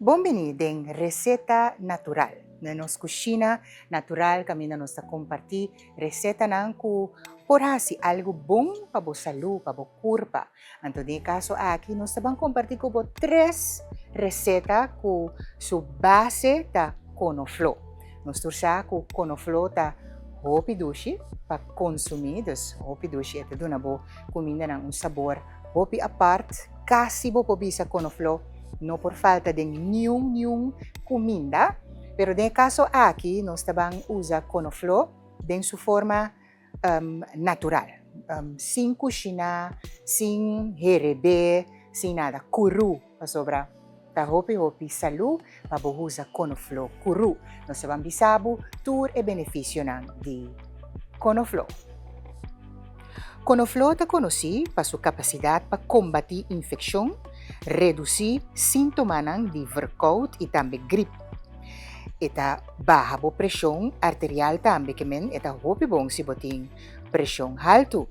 Bon bini den Receta Natural. Na nos cushina natural caminda nos ta comparti recetanan cu por haci algo bon pa bo salud, pa bo curpa. Anto den e caso aki nos ta ban comparti cu bo tres receta cu su base ta conoflo. Nos tur sa cu conoflo ta hopi dushi pa consumi, dus hopi dushi e ta duna bo cumindanan un sabor hopi apart. Casi bo por bisa conoflo no por falta den niun niun cuminda, pero den e caso aki nos ta ban usa conoflo den su forma natural, sin kushiná, sin herebé, sin nada, kurú, pasobra ta hopi hopi salú pa bo usa konofló kurú. Nos ta ban bisa bo tur e benefisionan di konofló. Konofló ta konosí pa su kapasidat pa kombatí infekshon, redusí síntomanan di verkoud i tambe grip. E ta baha bo preshon arterial tambe ke men e ta hopi bon si bo tin preshon haltu.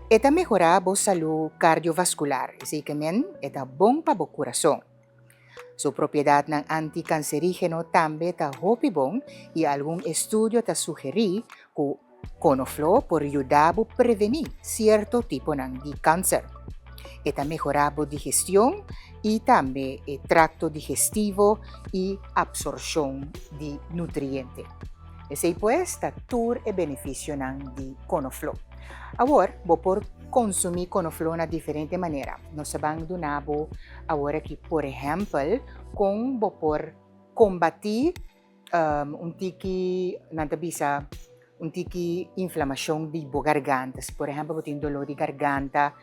E ta mehorá bo salú kardiovaskular, esei ke men e ta bon pa bo kurason. Su propiedatnan antikanserígeno tambe ta hopi bon i algun estudio ta sugerí ku Konofló por yuda bo prevení sierto tiponan di kanser. E ta mehorá bo digestion i tambe e trakto digestivo i apsorshon di nutriente. Esei pues ta tur e benefisionan di konofló. Awor, bo por konsumí konofló na diferente manera. Nos ta ban duna bo awor aki por ehèmpel kon bo por kombatí Un tiki, nan ta bisa, un tiki inflamashon di bo garganta. Si por ehèmpel bo tin doló di garganta,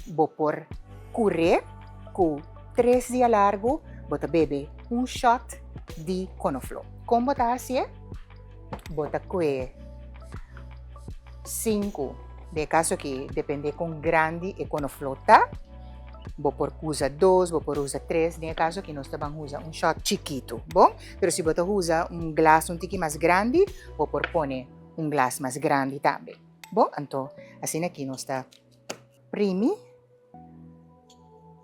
bo por kur'é ku tres dia largu bo ta bebe un shòt di konofló. Kon bo ta hasié? Bo ta kue sinku, den e kaso aki depende kon grandi e konofló ta. Bo por usa dos, bo por usa tres, den e kaso aki nos ta ban usa un shot chikitu, bon? Pero si bo ta usa un glas un tiki mas grandi, bo por pone un glas mas grandi tambe, bon? Anto asina aki nos ta primi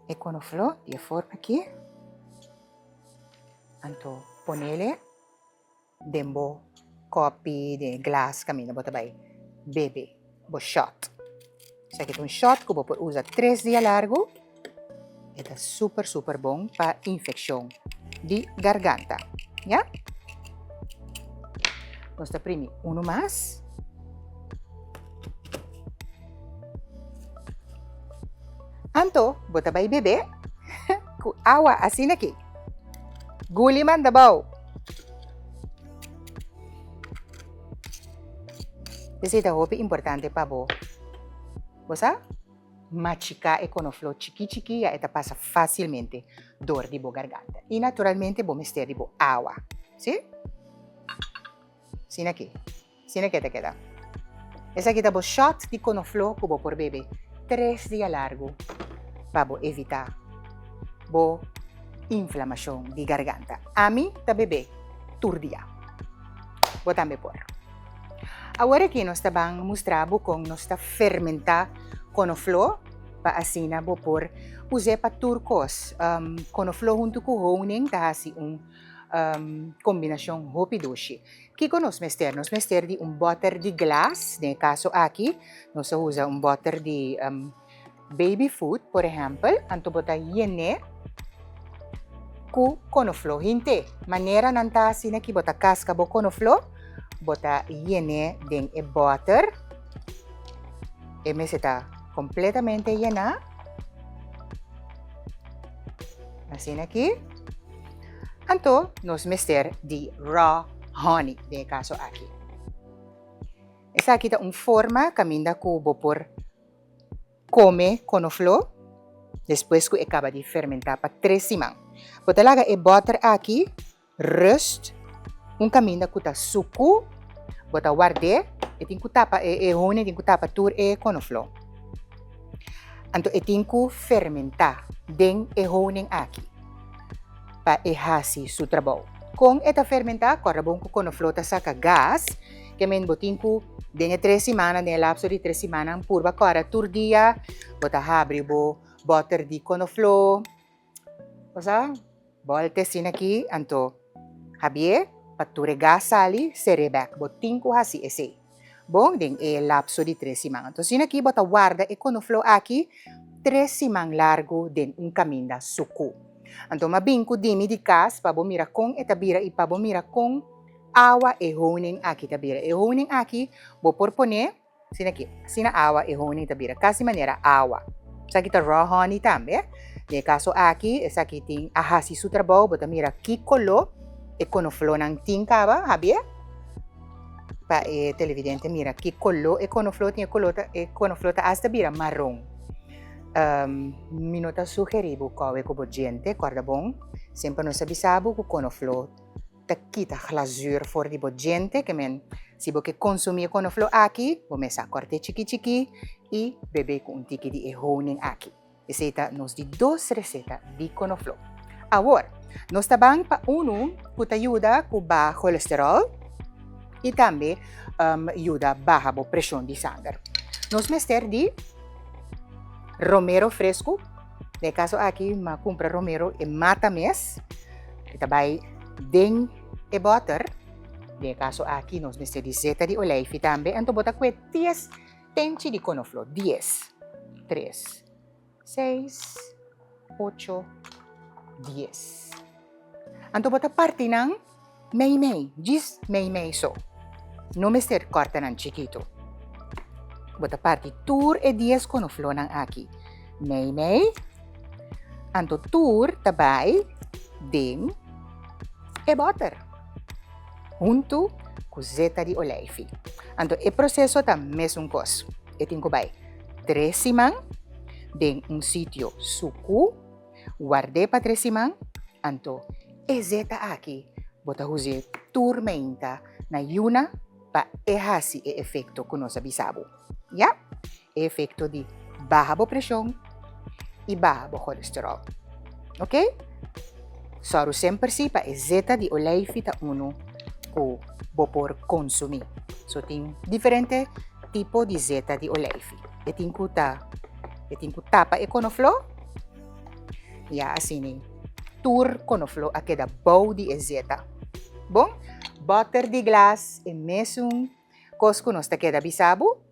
e konofló di e forma aki, anto ponele. Den bo kopi, den e glas kaminda bo ta bai bebe bo shot. Esaki ta un shot ku bo por usa tres dia largu. E ta super super bon pa infekshon di garganta. Ya? Nos ta primi unu mas. Anto bo ta bai bebe ku awa asina aki. Guli manda bou. Esei ta hopi importante pa bo. Bo sa? Machiká e konofló chikí chikí ya e ta pasa fásilmente dor di bo garganta. I naturalmente bo mester di bo awa. Sí? Asina aki. Asina ke ta keda. Esaki ta bo shot di konofló ku bo por bebe tres dia largu pa bo evitá bo inflamashon di garganta. Ami ta bebé tur dia. Bo tambe por. Awor aki nos ta ban mustra bo kon nos ta fermentá konofló pa asina bo por us'é pa tur kos. Konofló huntu ku honing ta hasi un kombinashon hopi dushi. Kiko nos mester? Nos mester di un bòter di glas, den e kaso aki nos a usa un bòter di baby food por ehèmpel, anto bo ta yen'é ku konofló hint'é. Manera nan ta asina ki bo ta kaska bo konofló, bo ta yen'é den e bòter, e mester ta kompletamente yená, asina aki. Anto nos mester di raw honey den e kaso aki. Esaki ta un forma kaminda ku bo por kome konofló despues ku e kaba di fermentá pa tres siman. Bo ta laga e bòter aki rust un kaminda ku ta suku, bo ta ward'é, e tin ku tapa e honey tin ku tapa tur e konofló. Anto e tin ku fermentá den e honing aki pa e hasi su trabou. Kon e ta fermentá? Kòrda bon ku konofló ta saka gas, ke men bo tin ku den e tres simannan, den e lapso di tres simannan purba kòrda tur dia bo ta habri bo bòter di konofló. Bo sa? Bòlta asina aki, anto habié pa tur e gas sali, ser'é bèk. Bo tin ku hasi esei. Bon, den e lapso di tres siman. Anto asina aki bo ta warda e konofló aki tres siman largu den un kaminda sukú. Anto m'a bin ku dimi di kas pa bo mira kon e ta bira i pa bo mira kon awa e honing aki ta bira. E honing aki bo por pone asina aki, asina awa e honing ta bira, kasi manera awa. Esaki ta raw honey tambe. Den e kaso aki esaki tin a hasi su trabou, bo ta mira ki koló e konoflónan tin kaba, habie? Pa e televidente mira ki koló e konofló tin, e koló ta e konofló ta asta bira maron. Mi no ta sugerí bo kowe ku bo djente, kòrda bon, semper nos a bisa bo ku konofló ta kita glazuur for di bo djente, ke men si bo ke konsumí e konofló aki, bo mester a kòrt'é chikí chikí i bebé ku un tiki di e honing aki. Esei ta nos di dos reseta di konofló. Awor, nos ta ban pa unu ku ta yuda ku baha kolesteròl i tambe yuda baha bo preshon di sanger. Nos mester di romero fresku. Den e kaso aki mi a kumpra romero e mata mes. E ta bai den e bòter. Den e kaso aki nos mester di zeta di oleifi tambe. Anto bo ta kue dies tenchi di konofló. Dies, tres, seis, ocho, dies. Anto bo ta parti nan meimei, djis meimei so. No mester kòrta nan chikitu. Bo ta parti tur e dies konoflónan aki meimei, anto tur ta bai den e bòter huntu ku zeta di oleifi. Anto e proseso ta mesun kos. E tin ku bai tres siman den un sitio sukú. Ward'é pa tres siman, anto e zeta aki bo ta huz'é tur meinta na yuna pa e hasi e efekto ku nos a bisa bo. Ya, e efekto di baha bo preshon i baha bo kolesteròl. Oke? Sòru semper si pa e zeta di oleifi ta unu ku bo por konsumí. So tin diferente tipo di zeta di oleifi. E tin ku ta e tin ku tapa e konofló. Ya asina tur konofló a keda bou di e zeta. Bon, bòter di glas e mesun kos ku nos ta keda bisa bo.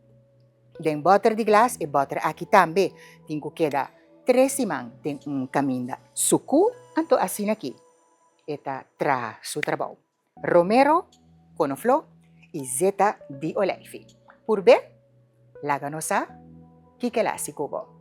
Den bòter di glas e bòter aki tambe tin ku keda tres siman den un kaminda sukú, anto asina aki e ta traha su trabou. Romero, konofló i zeta di oleifi. Purb'é, laga nos sa kiko el hasi ku bo.